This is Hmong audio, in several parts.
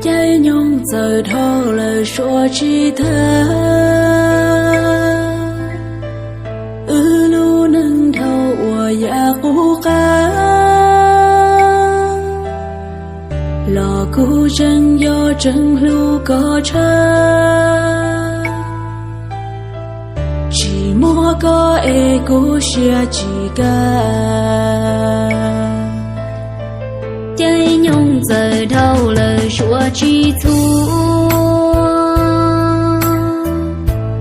Caij nyoog txawm dhau lawm suav tsis thawj, wb lub neej dhau uas yam qub qab, los kuv tseem yog tseem hlub koj tshaj, tsis muaj koj es kuv siab tsis kaj. Caij nyoog txawm dhau lawm suav tsis txhua,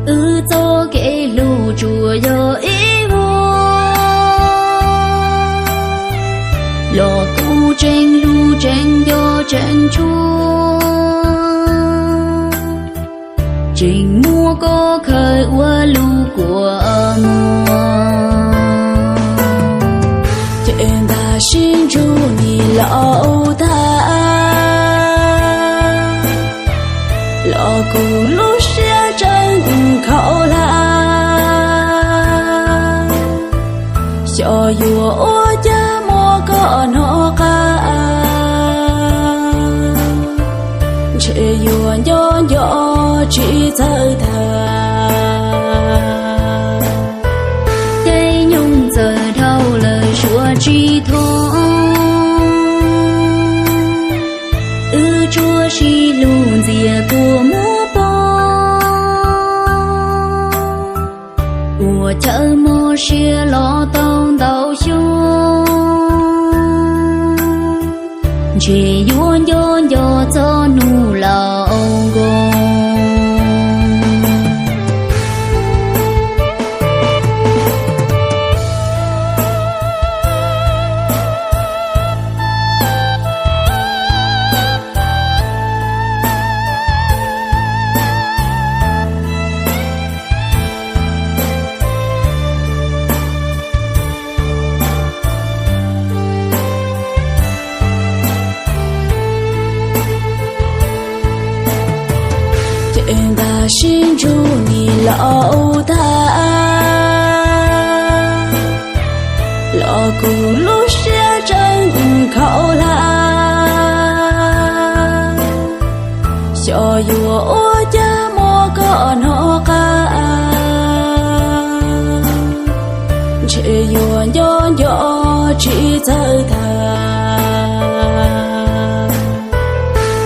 wb txoj kev hlub tsuas yog ib vuag, los kuv tseem hlub tseem nco tseem tshua, tseem muab koj khaws ua lub kua muag. Ces ntag sib ntsug nim laus tag, los kuv lub siab tseem khaum hlab. Xyov yuav ua cas muab koj hnov qab, ntshe yuav nco nco tsis txawj tham. Caij nyoog txawm dhau lawm suav tsis thoob, wb tsuas sib hlub ntxias kua muag poob. Ua chaw mob siab los tau ntau xyoo, ntshe yuav nco nco txog hnub laus nkoos. Ces ntag sib ntsug nim laus tag, los kuv lub siab tseem khaum hlab. Xyov yuav ua cas muab koj hnov qab, ntshe yuav nco nco tsis txawj tham.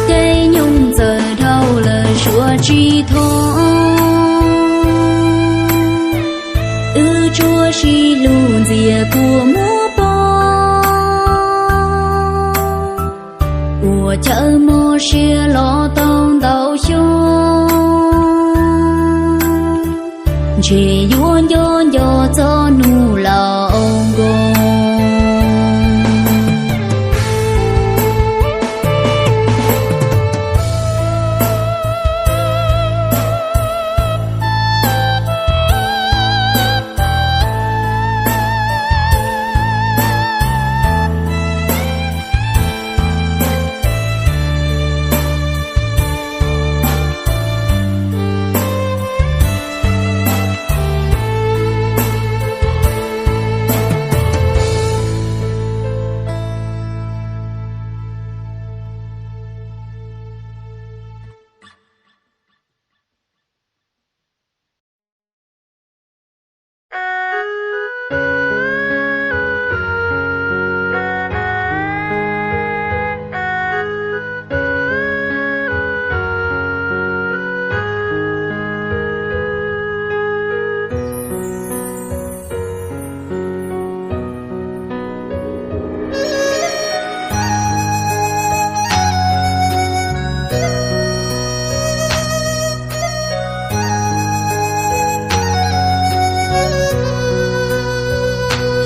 Caij nyoog txawm dhau lawm suav tsis thoob, wb tsuas sib hlub ntxias kua muag poob. Ua chaw mob siab los tau ntau xyoo, ntshe yuav nco nco txog hnub laus nkoos.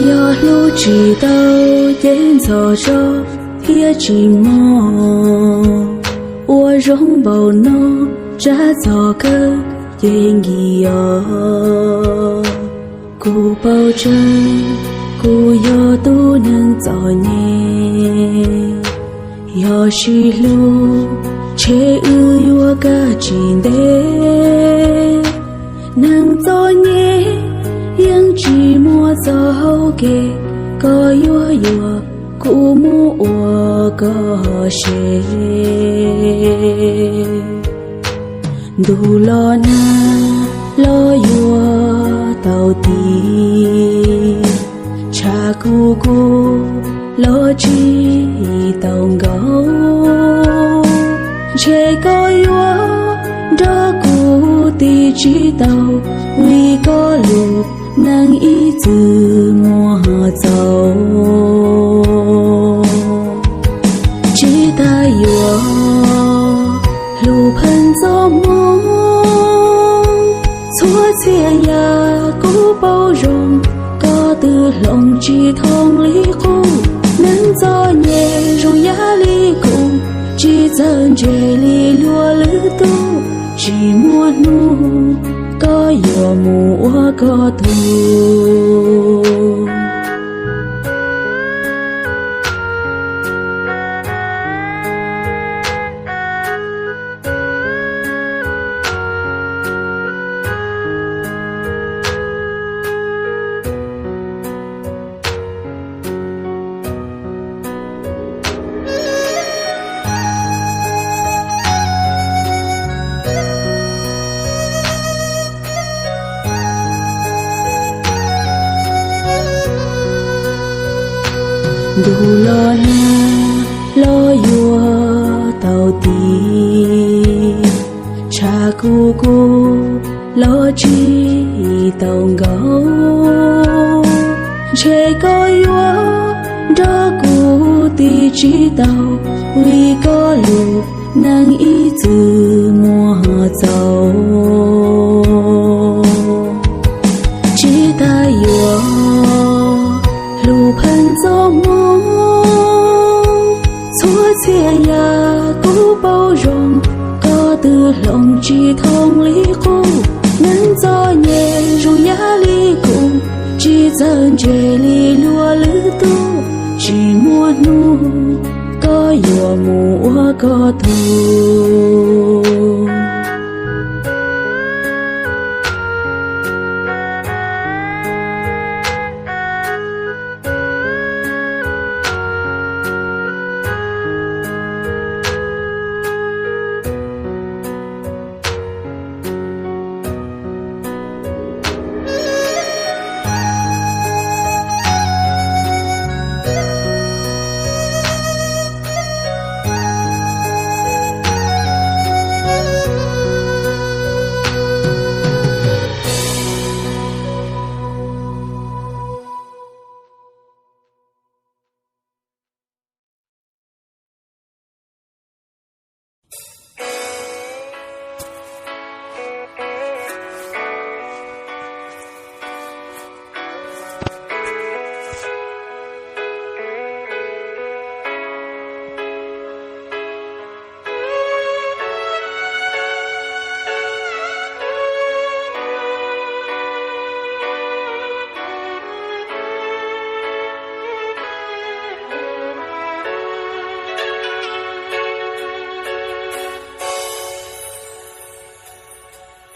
Yog hlub tsis tau ces ntxhov zog thiab tsis mog, ua zoo npaum no tsab txog kawg ces nkim os. Kuv paub tseeb kuv yog tus neeg txom nyem, yog sib hlub ntshe wb yuav kaj tsis ntev. Neeg txom nyem yeej tsis muaj txoj hau kev, koj yuav yuam kuv mus ua koj sev. Ntuj los nag los yuav tau ti, tshav kuj kub los tsis tau nkaus. Ntshe koj yuav nrog kuv ti tsis tau, vim koj lub neej ib txwm muaj txaus. Tsis tas yuav hlub pheej txoj hmoo, txhua txhia yam kuv paub zoo, koj twb hloov tsis thoob li qub. Neeg txom nyem zoo yam li kuv, tsis txawj ntse li luag lwm tus, tsis muaj hnub koj yuav mus ua koj tug. Ntuj los nag los yuav tau ti, tshav kuj kub los tsis tau nkaus. Ntshe koj yuav nrog kuv ti tsis tau, vim koj lub neej ib txwm muaj txaus. Tsis tas yuav hlub pheej txoj hmoo, txhua txhia yam kuv paub zoo, koj twb hloov tsis thoob li qub. Neeg txom nyem zoo yam li kuv, tsis txawj ntse li luag lwm tus, tsis muaj hnub koj yuav mus ua koj tug.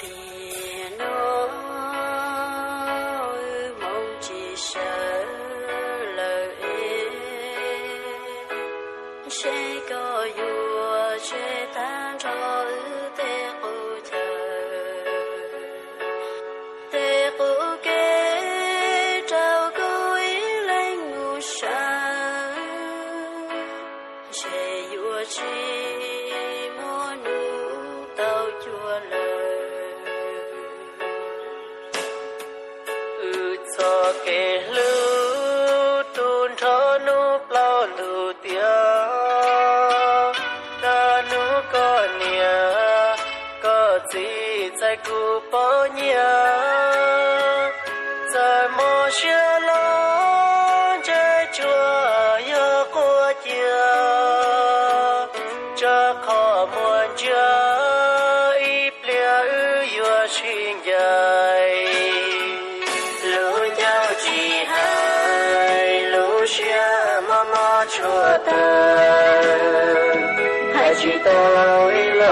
Tiam no wb hmoov tsis sawv lawm es, ntshe koj yuav tseg tag nrho wb tej qub chaw, tej qub kev rau koj ib leeg mus sawv. Ntshe yuav tsis muaj hnub tau cuag lawm. Wb txoj kev hlub tu nrho hnub plaub ntug tiam, kaj hnub koj niam koj txiv txais kuv poj nyiaj, txawm mob siab los ntsej tsuag yog quaj cia, rau qhov muaj ntsia ib pliag wb yuav sib ncaim. Lub ncauj tsis hais, lub siab mob mob tshuav tawm, hais tsis tau ib los,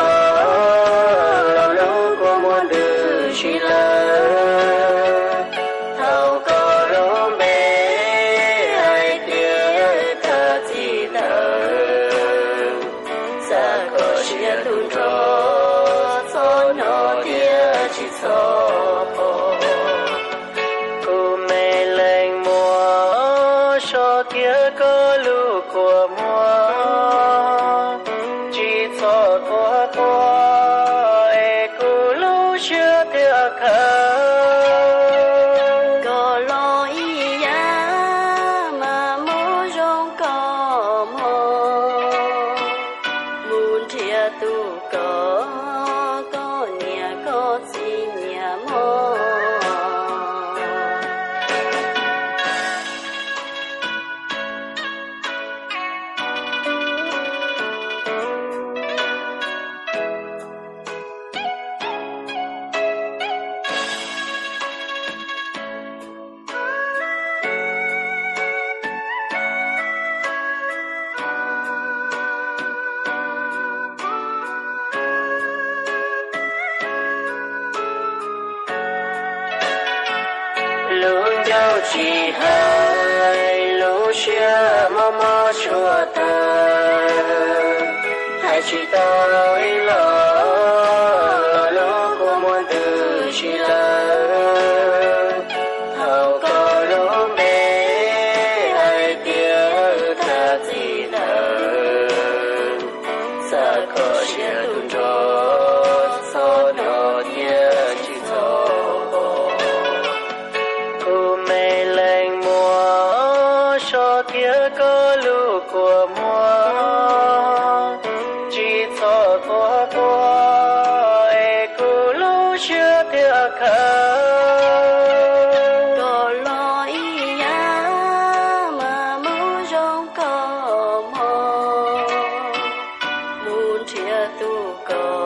los lub kua muag ntws si lawm. Thaum koj lub npe hais tias Tub nrog txhob hnov thiab tsis txhob pom, kuv me leej muam, so kiag koj lub kua muag, tsis txhob quaj quaj es kuv lub siab thiaj khawb. Koj los ib yam mas muaj zoo koj mog, mus nrhiav tus koj, koj niam koj txiv nyiam mog. Lub ncauj tsis hais, lub siab mob mob tsuas tawg, hais tsis tau ib los, lub kua muag ntws si lawm. Thaum koj lub npe hais tias Thaj Txi Thawj, xav koj siab tub nrog, txhob hnov thiab tsis txhob pom. Kuv me leej muam, so kiag koj lub kua muag, tsis txhob quaj quaj es kuv lub siab thiaj khawb. Koj los ib yam mas muaj zoo koj mog, mus nrhiav tus koj,